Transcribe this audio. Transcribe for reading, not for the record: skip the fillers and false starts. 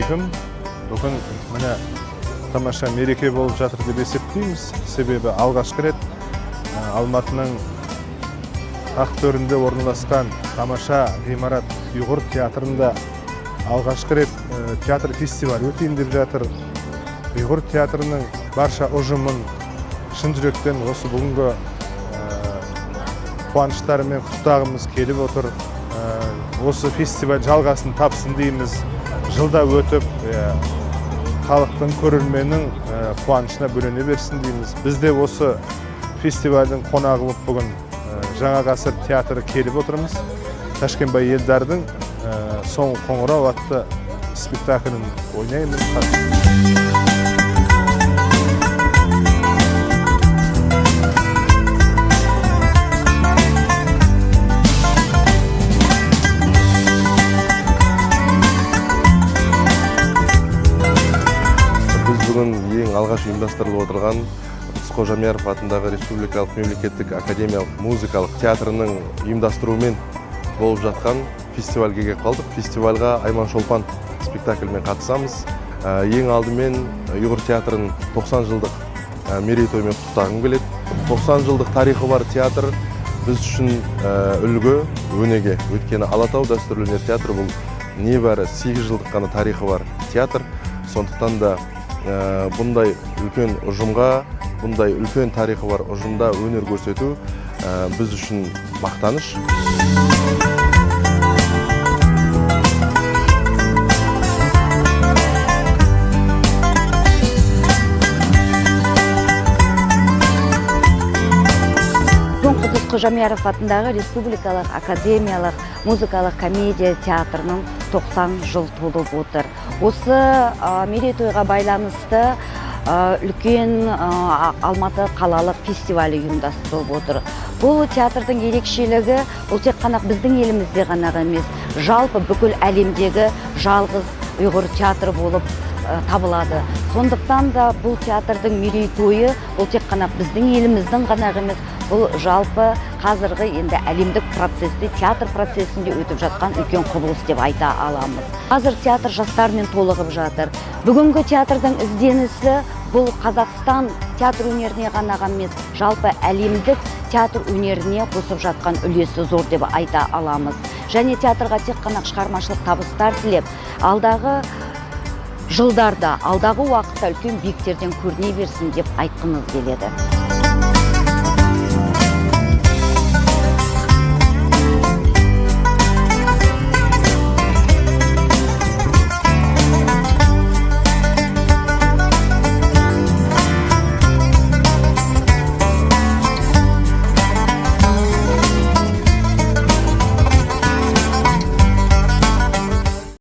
Ассалаумағалейкум. Бүгін міне тамаша мереке болып жатыр деп есептейміз. Себебі алғашқы рет Алматының ақ төрінде орналасқан тамаша ғимарат Ұйғыр театрында алғашқы рет театр фестивалі өтейін деп жатыр. Ұйғыр театрының барша ұжымын шын жүректен осы бүгінгі қуаныштарымен құттықтағымыз келіп отыр. Осы фестиваль жалғасын тапсын дейміз. Жылда өтіп, халықтың, көрерменнің қуанышына бөлене берсін дейміз. Біз де осы фестивальдің қонағы болып бүгін Жаңа ғасыр театры келіп отырмыз. Ташкенбай Елдардың «Соңғы қоңырау» атты спектаклін ойнаймын. Біз бүгін ең алғаш ұйымдастырылып отырған Құддыс Қожамьяров атындағы Республикалық мемлекеттік академиялық музыкалық театрының ұйымдастыруымен болып жатқан фестивальге келіп қалдық. Фестивальға «Айман Шолпан» спектакльмен қатысамыз. Ең алдымен Ұйғыр театрының 90 жылдық мерейтойымен құттықтағым келеді. 90 жылдық тарихы бар театр біз үшін үлгі, өнеге. Өйткені Алатау дәстүрлі өнер театры бұл небәрі 8 жылдық қана тарихы бар театр. Сондықтан да бұндай үлкен ұжымға, бұндай үлкен тарихы бар ұжымда өнер көрсету біз үшін мақтаныш. Бүгін Құддыс Қожамьяров атындағы Республикалық академиялық музыкалық комедия театрының 90 жыл толып отыр. Осы мерейтойға байланысты үлкен Алматы қалалық фестивалі ұйымдастырылып отыр. Бұл театрдың ерекшелігі, бұл тек қана біздің елімізде ғана емес, жалпы бүкіл әлемдегі жалғыз ұйғыр театры болып табылады. Сондықтан да бұл театрдың мерейтойы бұл тек қана біздің еліміздің ғана емес, бұл жалпы қазіргі енді әлемдік процесте, театр процесінде өтіп жатқан үлкен құбылыс деп айта аламыз. Қазір театр жастармен толығып жатыр. Бүгінгі театрдың ізденісі бұл Қазақстан театр өнеріне ғана емес, жалпы әлемдік театр өнеріне қосып жатқан үлесі зор деп айта аламыз. Және театрға тек қана шығармашылық табыстар тілеп, алдағы жылдарда, алдағы уақытта үлкен биіктерден көріне берсін деп айтқымыз келеді.